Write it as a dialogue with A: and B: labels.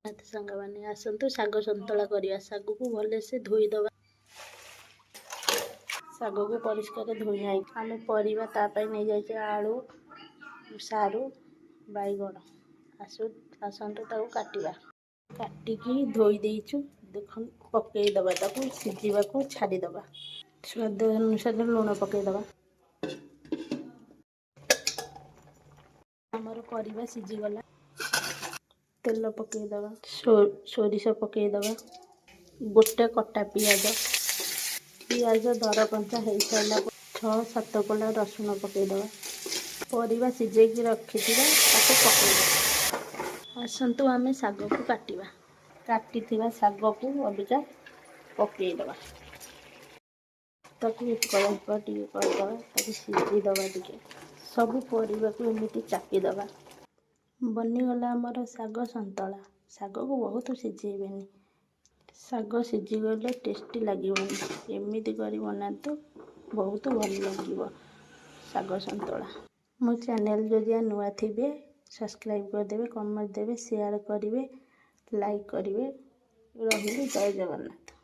A: ସାଙ୍ଗମାନେ, ଆସନ୍ତୁ ଶାଗ ସନ୍ତୁଳା କରିବା। ଶାଗକୁ ଭଲସେ ଧୋଇଦେବା। ଶାଗକୁ ପରିଷ୍କାର ଧୋଇ ଆମେ ପରିବା ତା ପାଇଁ ନେଇଯାଇଛେ ଆଳୁ, ସାରୁ, ବାଇଗଣ। ଆସନ୍ତୁ ତାକୁ କାଟିବା। କାଟିକି ଧୋଇ ଦେଇଛୁ, ଦେଖନ୍ତୁ, ପକାଇଦେବା। ତାକୁ ସିଝିବାକୁ ଛାଡ଼ିଦେବା। ସ୍ୱାଦ ଅନୁସାରେ ଲୁଣ ପକାଇଦେବା। ଆମର ପରିବା ସିଝିଗଲା। ତେଲ ପକାଇଦେବା, ସୋରିଷ ପକାଇଦେବା, ଗୋଟେ କଟା ପିଆଜ। ପିଆଜ ଦର କଞ୍ଚା ହେଇସାରିଲା ପରେ 6-7 କୋଲା ରସୁଣ ପକାଇଦେବା। ପରିବା ସିଝେଇକି ରଖିଥିବା ତାକୁ ପକାଇଦେବା। ଆସନ୍ତୁ ଆମେ ଶାଗକୁ କାଟିବା। କାଟିଥିବା ଶାଗକୁ ଅବିକା ପକାଇଦେବା। ତାକୁ ଅଳ୍ପ ଟିକେ କରିଦେବା। ତାକୁ ସିଝେଇଦେବା ଟିକେ। ସବୁ ପରିବାକୁ ଏମିତି ଚାପିଦେବା। ବନିଗଲା ଆମର ଶାଗ ସନ୍ତୁଳା। ଶାଗକୁ ବହୁତ ସିଝେଇବେନି। ଶାଗ ସିଝିଗଲେ ଟେଷ୍ଟି ଲାଗିବନି। ଏମିତି କରି ବନାନ୍ତୁ, ବହୁତ ଭଲ ଲାଗିବ ଶାଗ ସନ୍ତୁଳା। ମୋ ଚ୍ୟାନେଲ୍ ଯଦି ନୂଆ ଥିବେ, ସବସ୍କ୍ରାଇବ୍ କରିଦେବେ, କମେଣ୍ଟ ଦେବେ, ସେୟାର କରିବେ, ଲାଇକ୍ କରିବେ। ରହିଲି, ଜୟ ଜଗନ୍ନାଥ।